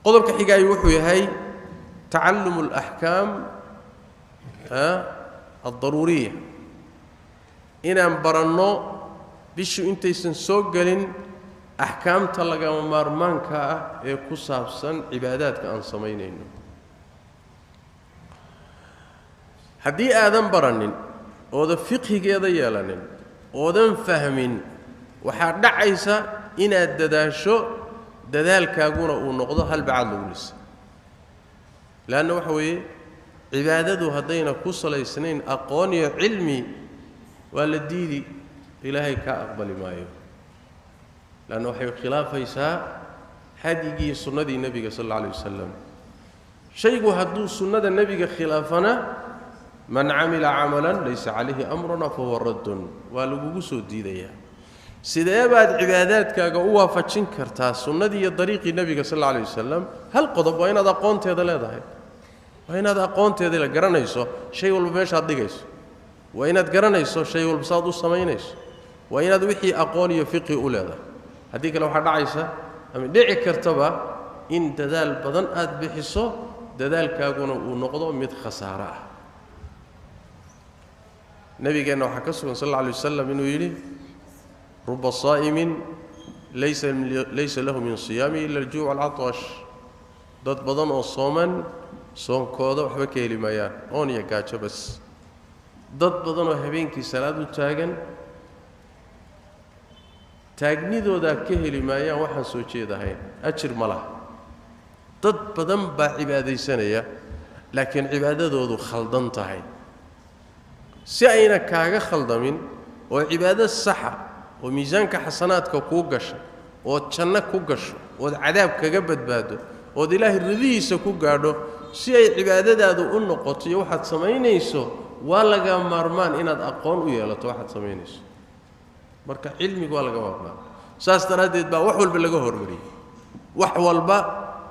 Qodobka xigaayi wuxuu yahay tacalumu alaxkaam aldaruuriya, inaan baranno bishu intaysan soo gelin axkaamta lagama maarmaanka ah ee ku saabsan cibaadaadka aan samaynayno. Haddii aadan baranin oodan fiqhigeeda yeelanin oodan fahmin, waxaa dhacaysa inaad dadaasho, dadaalkaaguna uu noqdo hal bacaad lagu lisa. Leanna waxa weeye cibaadadu haddayna ku salaysnayn aqoon iyo cilmi waa la diidi, ilaahay kaa aqbali maayo. Leanna waxay khilaafaysaa hadyigii sunnadii nebiga sal alla alay wasalam. Shaygu hadduu sunnada nebiga khilaafana, man camila camalan laysa calayhi amruna fahuwa raddun, waa lagugu soo diidayaa. Sidee baad cibaadaadkaaga u waafajin kartaa sunnadii iyo dariiqii nebiga sal alla alay wasalam? Hal qodob waa inaad aqoonteeda leedahay, waa inaad aqoonteeda la garanayso shay walba meeshaad dhigayso, waa inaad garanayso shay walba saad u samaynayso, waa inaad wixii aqoon iyo fiqhi u leedahay. Haddii kale waxaa dhacaysa ama dhici kartaba in dadaal badan aad bixiso, dadaalkaaguna uu noqdo mid khasaaro ah. Nabigeenna waxaa ka sugan sal alla alay wasalam inuu yidhi ruba saa'imin laysa lahu min siyaamihi ila aljuuc walcatash. Dad badan oo sooman soonkooda waxba ka heli maayaan, oon iyo gaajo bas. Dad badan oo habeenkii salaad u taagan taagnidoodaa ka heli maayaan waxaan soo jeedahayn, ajir ma laha. Dad badan baa cibaadaysanaya laakiin cibaadadoodu khaldan tahay. Si ayna kaaga khaldamin oo cibaado saxa oo miisaanka xasanaadka kuu gasha, ood janno ku gasho, ood cadaab kaga badbaado, ood ilaahay ridihiisa ku gaadho, si ay cibaadadaadu u noqoto iyo waxaad samaynayso, waa laga maarmaan inaad aqoon u yeelato waxaad samaynayso. Marka cilmigu waa laga maarmaan. Saas daraaddeed baa wax walba laga hormariyey, wax walba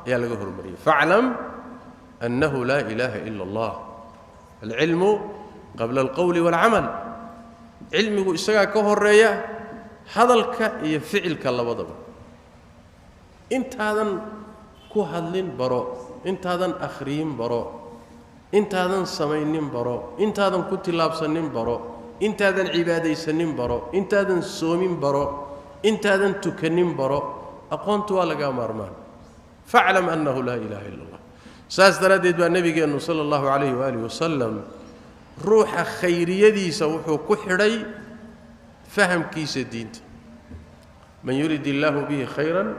ayaa laga hormariyey. Faclam annahu laa ilaaha ila allah. Alcilmu qabla alqowli waalcamal. Cilmigu isagaa ka horeeya hadalka iyo ficilka labadaba. Intaadan ku hadlin baro, intaadan akhriyin baro, intaadan samaynin baro, intaadan ku tillaabsanin baro, intaadan cibaadaysanin baro, intaadan soomin baro, intaadan tukanin baro. Aqoontu waa laga maarmaan. Faclam annahu laa ilaaha illa allah. Saas daraaddeed baa nabigeennu sala allahu calayhi waaalih wasalam ruuxa khayriyadiisa wuxuu ku xidhay fahamkiisa diinta. Man yurid illaahu bihi khayran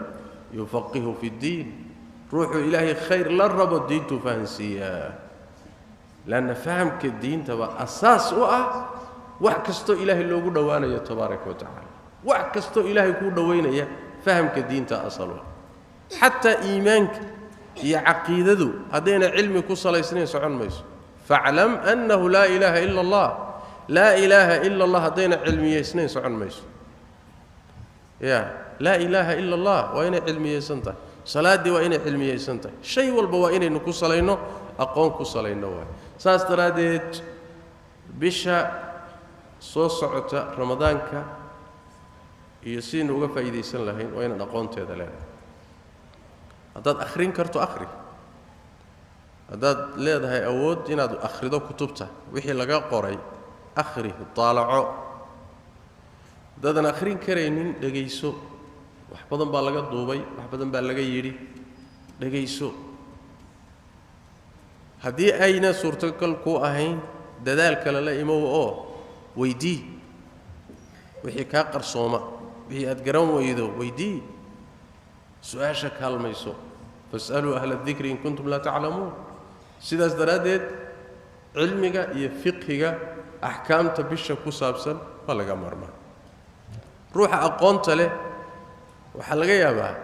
yufaqihu fi ddiin. Ruuxuu ilaahay khayr la rabo diintuu fahansiiyaa. Leanna fahamka diintaba asaas u ah wax kastoo ilaahay loogu dhowaanayo tabaaraka wa tacaala. Wax kastoo ilaahay kuu dhowaynaya fahamka diinta asal u ah. Xataa iimaanka iyo caqiidadu haddayna cilmi ku salaysnayn socon mayso. Faclam annahu laa ilaaha ila allah, laa ilaaha ila allah haddayna cilmiyeysnayn socon mayso. Ya laa ilaaha ila allah waa inay cilmiyeysan tahay, salaaddii waa inay cilmiyeysan tahay, shay walba waa inaynu ku salayno aqoon ku salayno waay. Saas daraaddeed bisha soo socota ramadaanka iyo sidaynu uga faa'iidaysan lahayn waa inaad aqoonteeda leedahay. Haddaad akhrin karto akhri, haddaad leedahay awood inaad akhrido kutubta wixii laga qoray akhri, daalaco. Haddaadan akhrin karaynin dhegayso, wax badan baa laga duubay, wax badan baa laga yidhi, dhegayso. Haddii ayna suurtogal ku ahayn dadaal kale la imow oo weydii wixii kaa qarsooma, wixii aad garan weydo weydii, su-aasha kaalmayso. Fas'aluu ahla dikri in kuntum laa taclamuun. Sidaas daraaddeed cilmiga iyo fiqhiga axkaamta bisha ku saabsan waa laga maarmaan. Ruuxa aqoonta leh waxaa laga yaabaa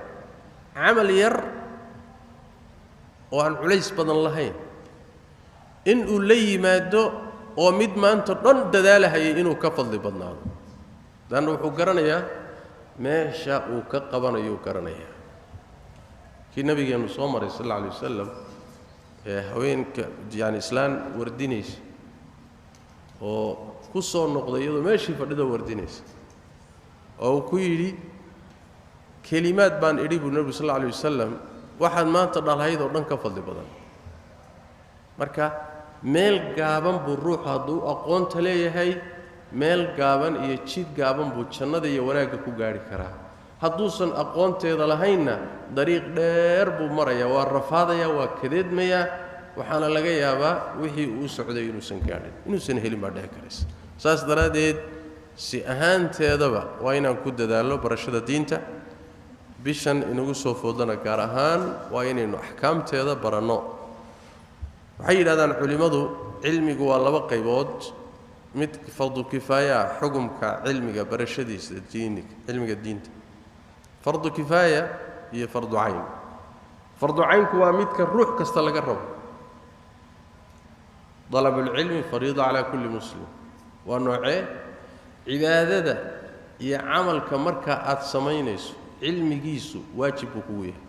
camal yar oo aan culays badan lahayn in uu la yimaado oo mid maanta dhan dadaalahayay inuu ka fadli badnaado. Leanna wuxuu garanayaa meesha uu ka qabanayuu garanayaa. Kii nabigeennu soo maray sal alla alay wasalam ee haweenka yaani islaan wardinaysa oo ku soo noqday iyadoo meeshii fadhida wardinaysa, oo uu ku yidhi kelimaad baan idhi buu nebigu sal alla alay wasalam, Waxaad maanta dhalhayd oo dhan ka fadli badan. Marka meel gaaban buu ruuxu hadduu aqoonta leeyahay, meel gaaban iyo jid gaaban buu jannada iyo wanaagga ku gaadhi karaa. Hadduusan aqoonteeda lahaynna dariiq dheer buu marayaa, waa rafaadayaa, waa kadeedmayaa, waxaana laga yaabaa wixii uu socday inuusan gaadhin, inuusan helin baa dhici karaysa. Saas daraaddeed si ahaanteedaba waa inaan ku dadaallo barashada diinta. Bishan inagu soo foodlana gaar ahaan waa inaynu axkaamteeda baranno. Waxay yidhahdaan culimmadu cilmigu waa laba qaybood, mid fardu kifaaya ah, xugumka cilmiga barashadiisa diiniga, cilmiga diinta fardu kifaaya iyo fardu cayn. Fardu caynku waa midka ruux kasta laga rabo. Dalabulcilmi fariida calaa kulli muslim. Waa noocee? Cibaadada iyo camalka marka aad samaynayso cilmigiisu waajib buu kugu yahay.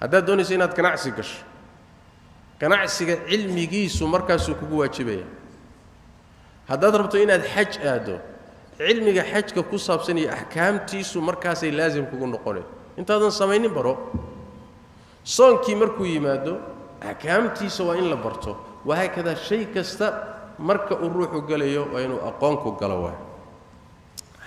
Haddaad doonayso inaad ganacsi gasho, ganacsiga cilmigiisu markaasuu kugu waajibaya. Haddaad rabto inaad xaj aaddo, cilmiga xajka ku saabsan iyo axkaamtiisu markaasay laasim kugu noqonay. Intaadan samaynin baro. Soonkii markuu yimaado axkaamtiisa waa in la barto. Wahaakadaa shay kasta marka uu ruuxu galayo waa inuu aqoonku galo waay.